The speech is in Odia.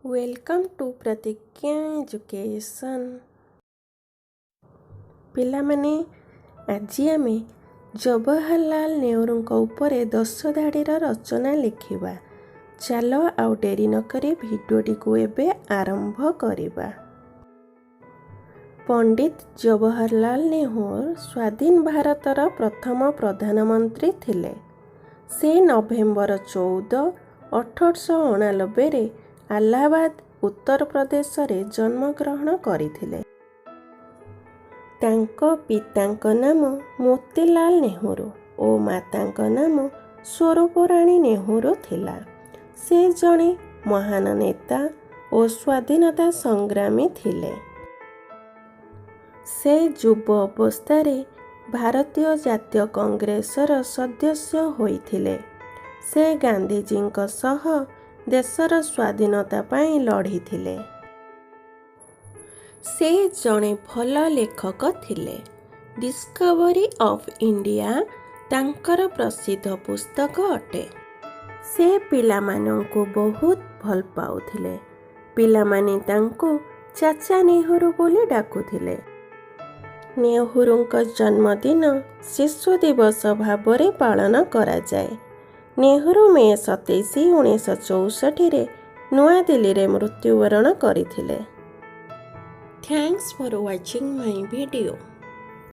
Welcome to Pratigya Education. ପିଲାମାନେ, ଆଜି ଆମେ ଜବାହରଲାଲ ନେହେରୁଙ୍କ ଉପରେ 10 ଧାଡ଼ିର ରଚନା ଲେଖିବା। ଚାଲ, ଆଉ ଡେରି ନକରି ଭିଡ଼ିଓଟିକୁ ଏବେ ଆରମ୍ଭ କରିବା। ପଣ୍ଡିତ ଜବାହରଲାଲ ନେହେରୁ ସ୍ୱାଧୀନ ଭାରତର ପ୍ରଥମ ପ୍ରଧାନମନ୍ତ୍ରୀ ଥିଲେ। ସେ ନଭେମ୍ବର 14, 1889ରେ ଆହ୍ଲାବାଦ, ଉତ୍ତରପ୍ରଦେଶରେ ଜନ୍ମଗ୍ରହଣ କରିଥିଲେ। ତାଙ୍କ ପିତାଙ୍କ ନାମ ମୋତିଲାଲ ନେହେରୁ ଓ ମାତାଙ୍କ ନାମ ସ୍ୱରୂପରାଣୀ ନେହେରୁ ଥିଲା। ସେ ଜଣେ ମହାନ ନେତା ଓ ସ୍ୱାଧୀନତା ସଂଗ୍ରାମୀ ଥିଲେ। ସେ ଯୁବ ଅବସ୍ଥାରେ ଭାରତୀୟ ଜାତୀୟ କଂଗ୍ରେସର ସଦସ୍ୟ ହୋଇଥିଲେ। ସେ ଗାନ୍ଧିଜୀଙ୍କ ସହ ଦେଶର ସ୍ୱାଧୀନତା ପାଇଁ ଲଢ଼ିଥିଲେ। ସେ ଜଣେ ଭଲ ଲେଖକ ଥିଲେ। ଡିସ୍କଭରି ଅଫ୍ ଇଣ୍ଡିଆ ତାଙ୍କର ପ୍ରସିଦ୍ଧ ପୁସ୍ତକ ଅଟେ। ସେ ପିଲାମାନଙ୍କୁ ବହୁତ ଭଲ ପାଉଥିଲେ। ପିଲାମାନେ ତାଙ୍କୁ ଚାଚା ନେହେରୁ ବୋଲି ଡାକୁଥିଲେ। ନେହେରୁଙ୍କ ଜନ୍ମଦିନ ଶିଶୁ ଦିବସ ଭାବରେ ପାଳନ କରାଯାଏ। ନେହେରୁ ମେ 27, 1964ରେ ନୂଆଦିଲ୍ଲୀରେ ମୃତ୍ୟୁବରଣ କରିଥିଲେ। Thanks for watching my video.